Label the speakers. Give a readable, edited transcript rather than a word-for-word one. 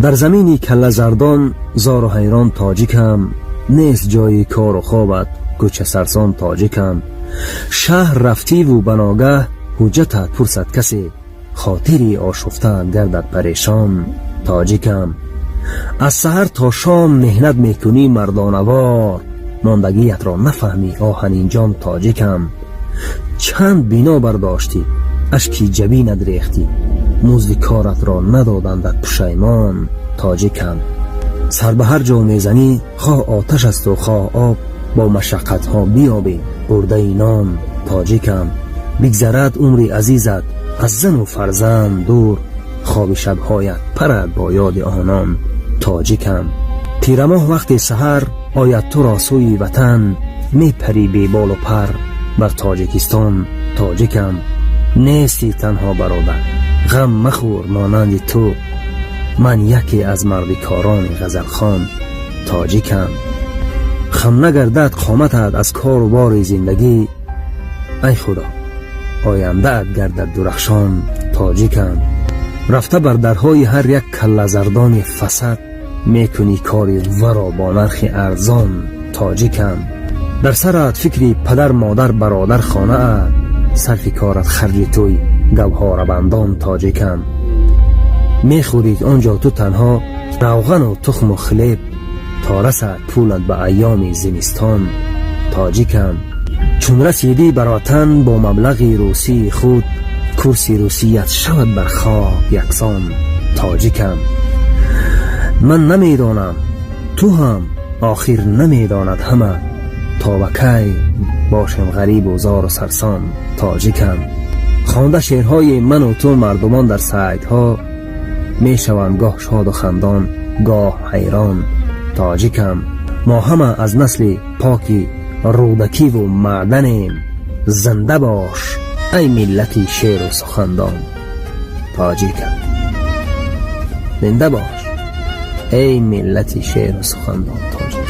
Speaker 1: Дар замини каллазардон зору ҳайрон, тоҷикам, нест ҷои кору хобат, кӯчасарсон, тоҷикам. Шаҳр рафтиву ба ногаҳ ҳуҷҷатат пурсад касе, хотири ошуфтаат гардад парешон, тоҷикам. Аз саҳар то шом меҳнат мекунӣ мардонавор, мондагиятро нафаҳмӣ, оҳанинҷон, тоҷикам. Чанд бино бардоштӣ, ашки ҷабинат рехтӣ, музди коратро надодандат, пушаймон, тоҷикам. Сар ба ҳар ҷо мезанӣ, хоҳ оташ асту хоҳ об, бо машаққатҳо биёбӣ бурдаи нон, тоҷикам. Бигзарад умри азизат аз зану фарзанд дур, хоби шабҳоят парад бо ёди онон, тоҷикам. Тирамоҳ вақти саҳар ояд туро сӯи ватан, мепарӣ беболу пар бар Тоҷикистон, тоҷикам. Нестӣ танҳо, бародар, ғам махӯр, монанди ту ман яке аз мардикорони ғазалхон, тоҷикам. Хам нагардад қоматат аз кору бори зиндагӣ, ай Худо, ояндаат гардад дурахшон, тоҷикам. Рафта бар дарҳои ҳар як каллазардони фасад, мекунӣ кори варо бо нархи арзон, тоҷикам. Дар сарат фикри падар, модар, бародар, хонаат, сарфи корат харҷи туй гавҳорабандон, тоҷикам. Мехӯрӣ он ҷо ту танҳо равғану тухму хлеб, то расад пулат ба айёми зимистон, тоҷикам. Чун расидӣ бар ватан бо маблағи русии худ, курси русият шавад бар хок яксон, тоҷикам. Ман намедонам, ту ҳам охир намедонад ҳама, то ба кай бошем ғарибу зору сарсон, тоҷикам. Хонда шеърҳои ману ту мардумон дар сайтҳо мешаванд гоҳ шоду хандон, гоҳ ҳайрон, тоҷикам. Мо ҳама аз насли поки Рӯдакиву маъданем. Зинда бош, ай миллати шеру сухандон, тоҷикам. Зинда бош, эй миллати шеру сухандон, тоҷикам.